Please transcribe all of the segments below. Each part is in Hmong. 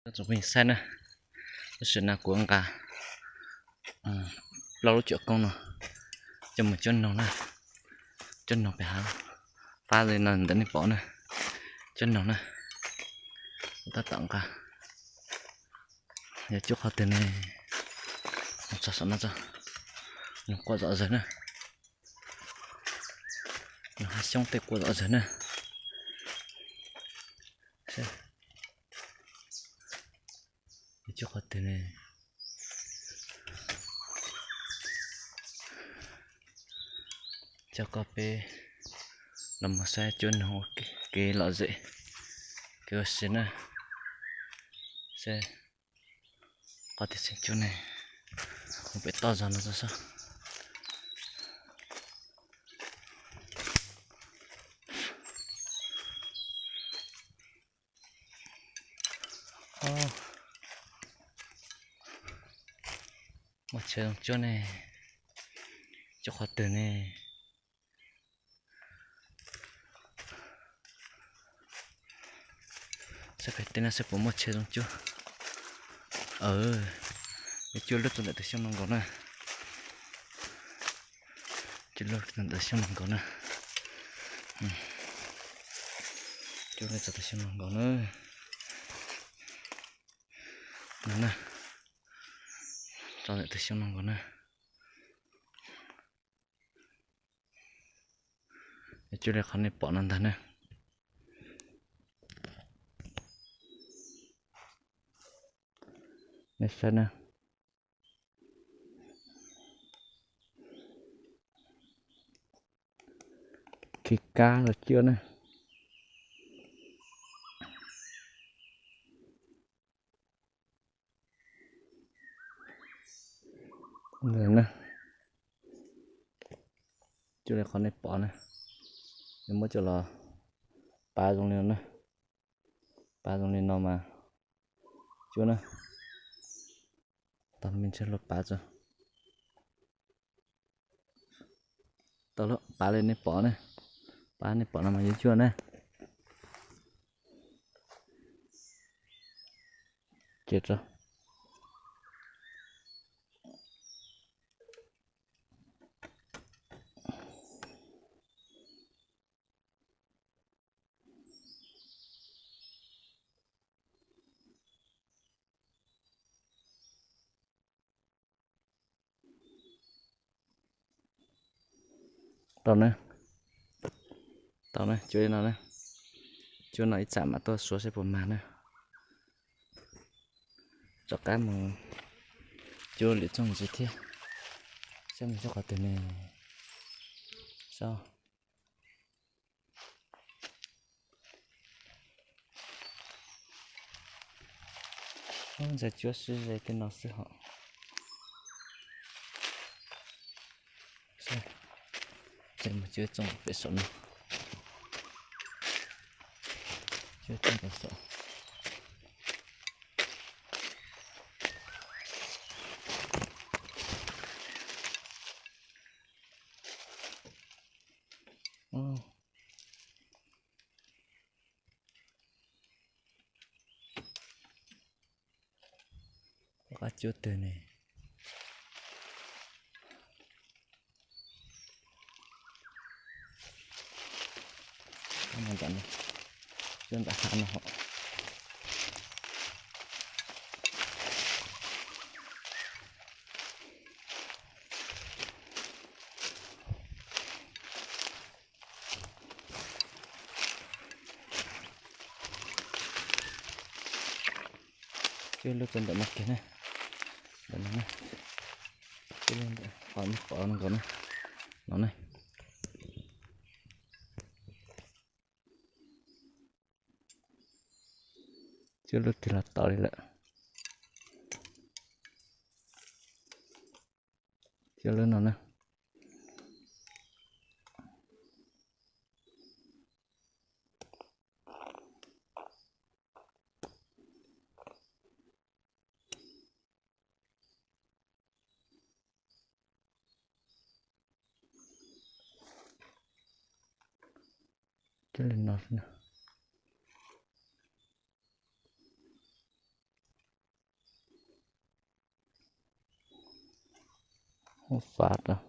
Tsoom phooj ywg saib na, tab sis no kuv nqa plaub lub cuam koob no coj mus cuab noog na, cuab noog pem hav, fab li no ntawd nej pom na, cuab noog na, tab tom nqa. Yog cuab qhov twg ne, txog saum no tso, noog quaj zom zaws na, noog hav xyoob tej quaj zom zaws na. Yog cuab qhov twg ne, coj koj peb los mus saib cuab noog ua kev lom zem, kev ua si na. Saib qhov twg tseem cuab ne, mus pem toj zog no tso sob. Muaj tsheb zoo cuab ne, cuab qhov twg ne? Saib pem teb no saib puas muaj tsheb zoo cuab. Cuab lub txog ntawm tus xyoob no nkaus na. Cuab lub txog ntawm tus xyoob no nkaus na. Cuab lub txog tus xyoob no nkaus na. No na, txog ntawm tus xyoob no nkaus na. Cuab li qhov nej pom no ntag na. Nej saib na. Khi kab los cuab na. Cuab li qhov nej pom na, nws muab coj los pav zoo li no na, pav zoo li no mas cuab na, tau me ntsis luag pav tso. Tau lawm, pav li nej pom na, pav nej pom no mas yuav cuab na. Ces tso. Tau na, tau na, cuab li no na, cuab no ib tsam mam tuaj suav saib puas mag na. Rov qab mus cuab lwm txooj ntxiv thiab, saib mus cuab qhov twg ne. Saib, ntxawg cuab sib ze tej no xwb hos. Ces mus cuab txooj pem saum no, cuab txooj pem saum. Qab cuab twg ne? Cuab ntawm hav no hos. Cuab lub txog ntawm no kiag na, ntawm no na, cuab lub ntawm qhov nej pom no nkaus na, no na. Cuab lub twg los tau li lawm. Cuab lub no na. Cuab li no xwb na. Muaj fab os.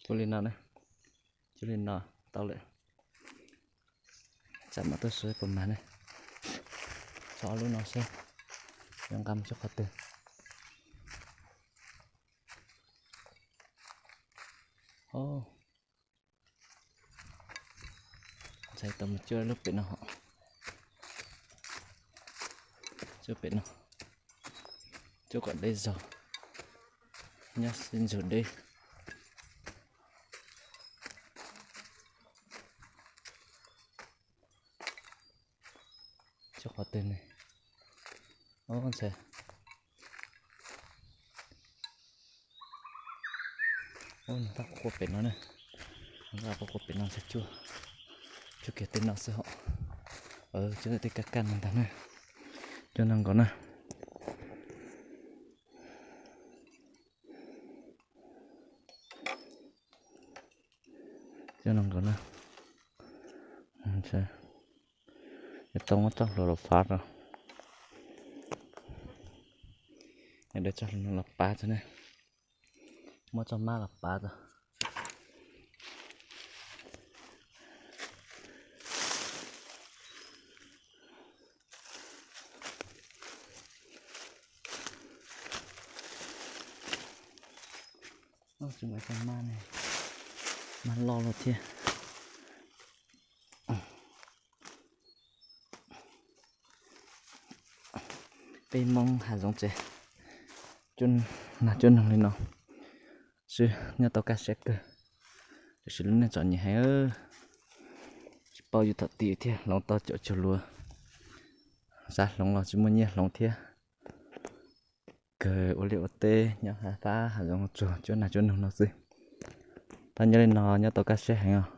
Cuab li no na, cuab li no tau lawm. Tsam mam tuaj saib puas mag ne. Tso ob lub no seb yuav nqa mus cuab qhov twg. Ntxhais tau mus cuab lub pem no, cuab pem no, cuab kom deb zog, nyob sib ntsug deb. Cuab qhov twg ne? Ntxhais, nqa quaj quaj pem no na, nqa quaj quaj pem no ntxhais cuab, cuab kiag tej no xwb hos. Cuab tej kaj kaj no ntag na, cuab no nkaus na. Cuab no nkaus na. Yuav tau muab txoj hlua los fav rau. Yuav tau txoj hlua no los pav tso ne. Muab txoj mab los pav tso. Tsis muaj cov mab ne, mab loj loj thiab. Peb Hmoob hav zoov ces cuab nag cuab noog li no xwb nyob tau kaj siab kawg. Tiam sis lub neej txom nyem heev, tsis paub yus thaum twg thiaj hloov tau caum cuag luag, xav hloov los tsis muaj nyiaj hloov thiab. Kawg ua liaj ua teb nyob hav fab hav zoov tsuag cuab nag cuab noog no xwb. Tab nyob li no nyob tau kaj siab heev os.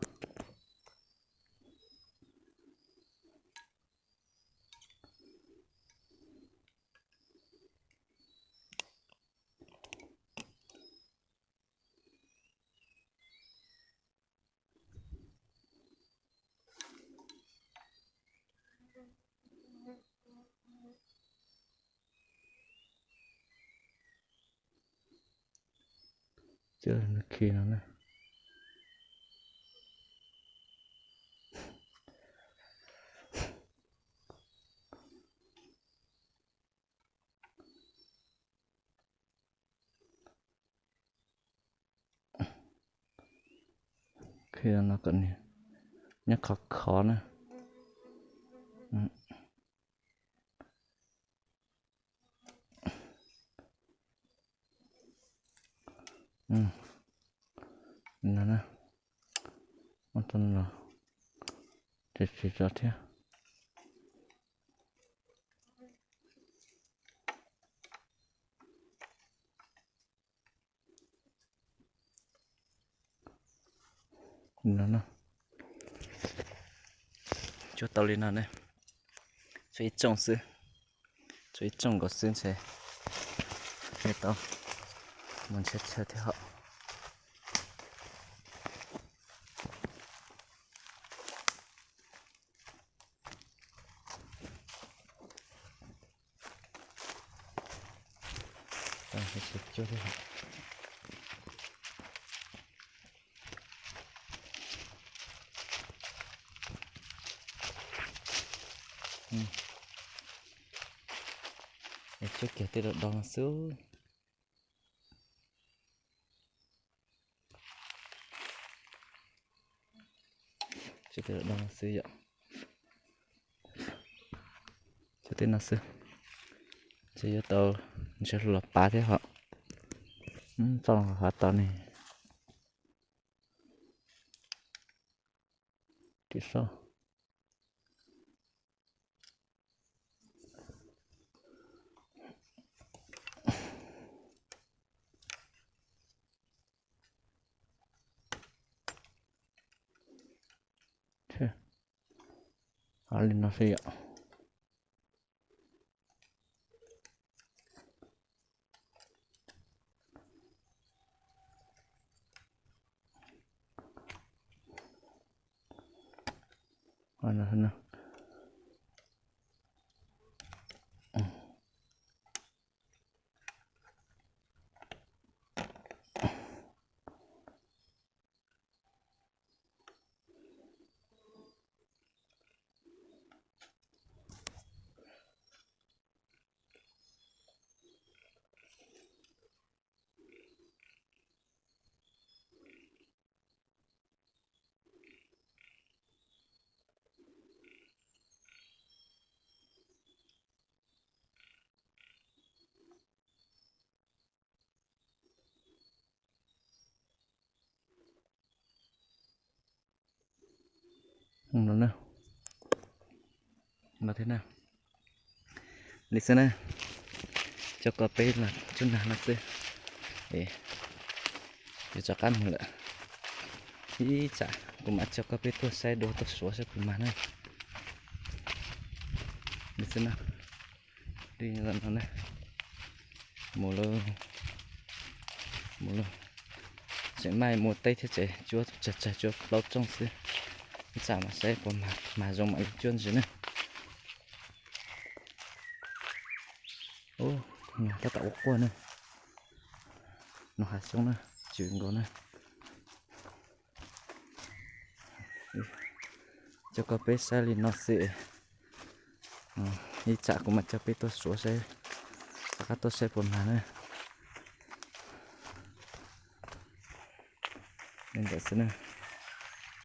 Khi no na. Khi no kom nws nyob khov khov na. No na, muab tau no los tsis tsis tso thiab. No, cuab tau li no ne, tshuav ib tsooj xwb, tshuav ib tsooj nkaus xwb ntshe yuav tau mus ntshaw chaw thiab hos. Tshuav kiag tej do do no xwb. Tshuav tej do do no xwb yom. Tshuav tej no xwb. Ntshe yuav tau ntshaw los pav thiab hos. Txoj no hav tod ne. Tim soj. Li no xwb yom. No thiab na. Li xwb na, coj koj peb los tsuj nag no xwb. Yuav rov qab mus lawm. Ib tsam kuv mam coj koj peb tuaj saib dua tuaj suav saib puas mag na. Li xwb na. Li no na. Mus lauj, mus lauj. Tseem maj mus teb thiab ces cuab tsawg tsawg cuab plaub rooj xwb. Ib tsam mam saib puas mag, mag zoo mam li cuab ntsis na. Ub, no tab tom ua quaj na. No hav xyoob na, tsw nkaus na. Coj koj peb saib li no xwb. Ib tsam kuv mam coj peb tuaj suav saib, rov qab tuaj saib puas mag na. Li ntawd xwb na.